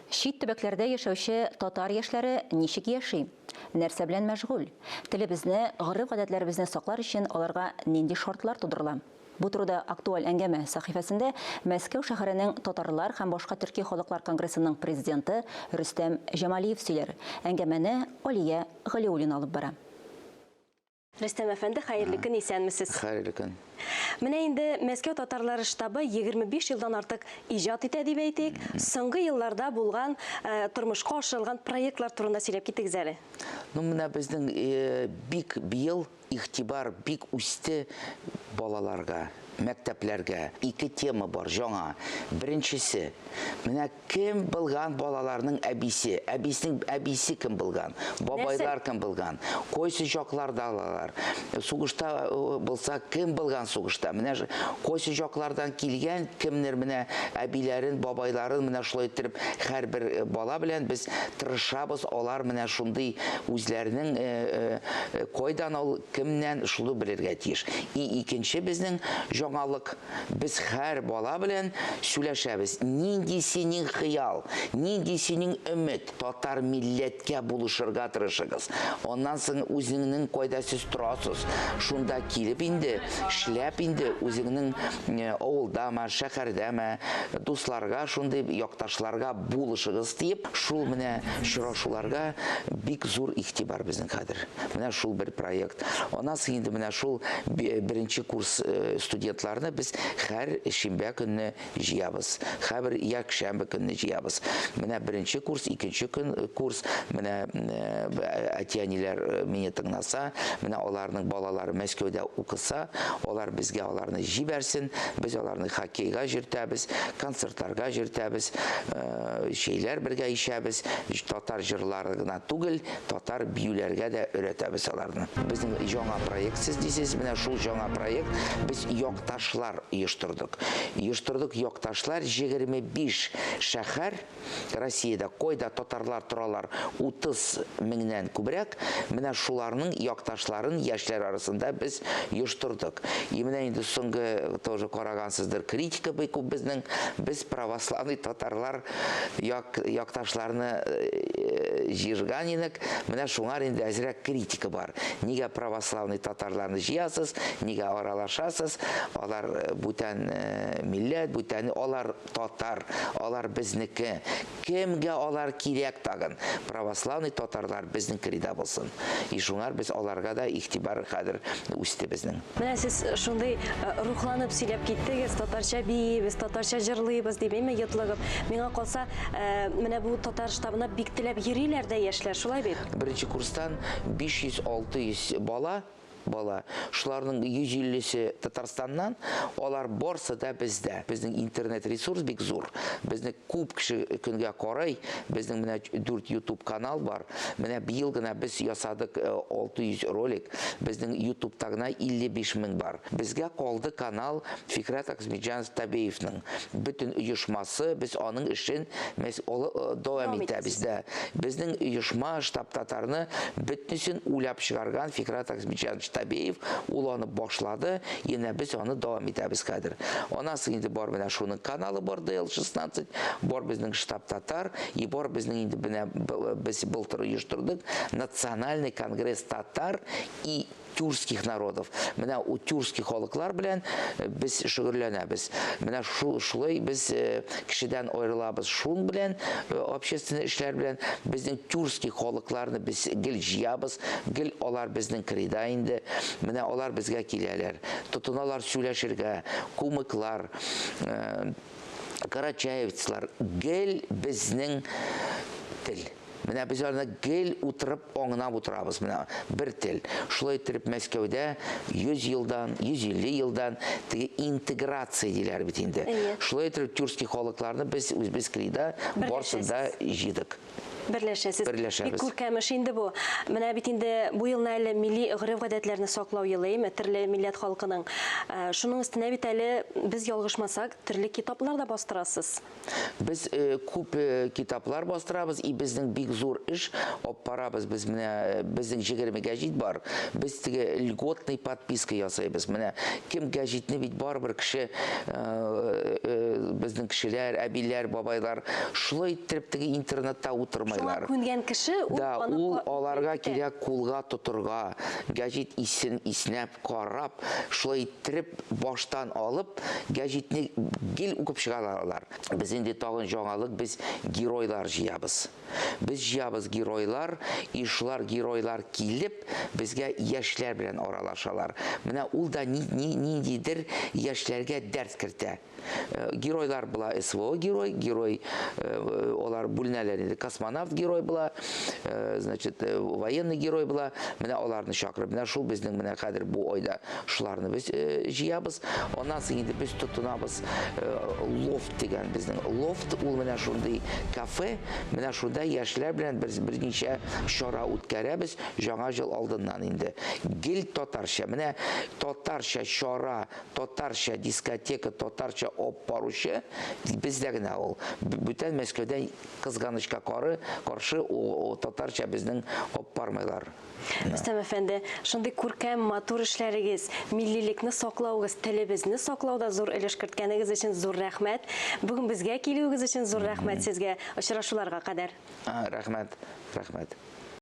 Чит төбәкләрдә яшәүче татар яшьләре ничек яши? Нәрсә белән мәшгуль? Телебезне, гореф-гадәтләребезне саклар өчен аларга нинди шартлар тудырыла? Бу турыда Актуаль әңгәмә сәхифәсендә Мәскәү шәһәренең татарлар һәм башка төрки халыклар конгрессының президенты Рөстәм Җамалиев сөйләр. Әңгәмәне Алия Галиуллина алып бара. Рөстәм әфәнде, хәерле көн, исәнмесез. Хәерле көн. Менә инде Мәскәү татарлары штабы 25 елдан артык иҗат итә дип әйтик. Соңгы елларда булган, э, тормышка ашырылган проектлар турында сөйләп китегез әле. Ну, менә безнең э, бик быел игътибар бик үсте балаларга, мәктәпләргә. Ике тема бар жаңа. Беренчесе, менә Кем булган балаларның әбисе? Әбисенең әбисе кем булган? Бабайлар кем булган? Кайсы якларда алар? Сугышта булса, кем булган сугышта? Менә кайсы яклардан килгән, кемнәр менә әбиләрен, бабайларын менә шулай иттереп һәрбер бала белән без тырышабыз, алар менә шундый үзләренең кайдан ул, кемнән шуны белергә тиеш. И икенче безнең яңалык. Без һәр бала белән сүләшәбез. Нинди синең хыял, нинди синең өмет? Татар милләткә булышырга тырышыгыз. Аннан соң үзеңнең кайда сез торасыз, шунда килеп инде, эшләп инде үзеңнең авылдамы, шәһәрдәме, дусларга шундый якташларга булышыгыз диеп, шул менә очрашуларга бик зур игътибар безнең хәзер. Менә шул бер проект. Аннан соң инде менә шул беренче курс студентларны без һәр шимбә көнне җыябыз. Һәрбер якшәмбе көнне җыябыз. Менә беренче курс, икенче көн курс, менә әти-әниләр мине тыңласа, менә аларның балалары Мәскәүдә укыса, алар безгә аларны җибәрсен, без аларны хоккейга йөртәбез, концертларга йөртәбез, чәйләр бергә эчәбез, татар җырлары гына түгел, Татар биюләргә дә өйрәтәбез аларны. Безнең яңа проект сез дисез, менә шул яңа проект без якташлар оештырдык. Оештырдык якташлар 25 шәһәр Россиядә, кайда татарлар торалар 30 меңнән күбрәк, менә шуларның якташларын яшьләр арасында без оештырдык. И менә инде соңгы тоже карагансыздыр, критика бик күп безнең, без православный татарлар як, якташларны җыйган идек. Менә шуңар инде әзрәк критика бар. Нигә православный татарларны җыясыз, нигә аралашасыз? Алар бүтән милләт, бүтән, алар татар, алар безнеке. Кемгә алар кирәк тагын? Православный татарлар безнең крида булсын. И шуңар без аларга да игътибар хәзер үсте безнең. Менә сез шундый рухланып сөйләп киттегез, татарча биибез, татарча җырлыйбыз дип, әйме, йотлыгып. Миңа калса, менә бу татар штабына бик теләп йөриләр дә яшьләр, шулай бит? Беренче курстан 500-600 бала, бала, шуларның 150-се Татарстаннан, алар барсы да бездә. Безнең интернет-ресурс бик зур. Безне күп кеше көнгә карый. Безнең менә 4 YouTube канал бар. Менә быел гына без ясадык 600 ролик. Безнең ютубта гына 55 мең бар. Безгә калды канал Фикрәт Аксмиджанов Табеевның. Бөтен оешмасы, без аның эшен дәвам итәбез дә. Безнең оешма Штаб Татарны бөтенесен уйлап чыгарган Фикрәт Аксмиджанович Табеев, ул аны башлады, янә без аны дәвам итәбез хәзер. Аннан соң инде бар менә шуның каналы бар DL16, бар безнең Штаб Татар, и бар безнең инде менә без былтыр оештырдык Национальный конгресс татар и тюркских народов. Менә у тюркский халыклар белән без шөгыльләнәбез. Менә шул шулай без кешедән аерылабыз шун белән, общественный эшләр белән. Безнең тюркский халыкларны без гел җыябыз, гел алар безнең крида инде. Менә алар безгә киләләр. Тотыналар сөйләшергә, кумыклар, карачаевцлар гел безнең тел. Менә без аны гел утырып аңнап утырабыз, менә бер тел. Шулай иттереп Мәскәүдә 100 елдан, 150 елдан теге интеграция диләр бит инде. Шулай иттереп тюркский халыкларны без үзебез крида барсын да җыйдык. Берләшәсез. Берләшәбез. Бик күркәм эш инде бу. Менә бит инде бу елны әле милли гореф-гадәтләрне саклау елы, әйме, төрле милләт халкының. Э, шуның өстенә бит әле без ялгышмасак, төрле китаплар да бастырасыз. Без э, күп э, китаплар бастырабыз, и безнең бик зур эш алып барабыз. Без менә безнең 20 гәҗит бар. Без теге льготный подписка ясыйбыз. Менә кем гәҗитне бит барыбер кеше безнең кешеләр, әбиләр, бабайлар шулай иттереп теге интернетта утырмайлар. Шуңа күнгән кеше ул да, ул аларга кирәк кулга тотырга, гәҗит исен иснәп, карап, шулай иттереп баштан алып, гәҗитне гел укып чыгалар алар. Без инде тагын яңалык, без геройлар җыябыз. Без җыябыз геройлар, и шулар геройлар килеп, безгә яшьләр белән аралашалар. Менә ул да ниндидер яшьләргә дәрт кертә. Э, геройлар була СВО герой, герой э, алар бүленәләр инде. Космонавт герой була, э, значит, военный герой була. Менә аларны чакырып, менә шул безнең менә хәзер бу айда шуларны без җыябыз. Аннан соң инде без тотынабыз лофт дигән безнең. Лофт ул менә шундый кафе, менә шунда яшьләр белән без берничә чара үткәрәбез Яңа ел алдыннан инде. Гел татарча. Менә татарча чара, татарча дискотека, татарча алып баручы бездә генә ул. Бүтән Мәскәүдә кызганычка кары, каршы татарча безнең алып бармыйлар. Рөстәм әфәнде, шундый күркәм, матур эшләрегез, миллилекне саклавыгыз, телебезне саклауда зур өлеш керткәнегез өчен зур рәхмәт. Бүген безгә килүегез өчен зур рәхмәт сезгә. Очрашуларга кадәр. Рәхмәт, рәхмәт.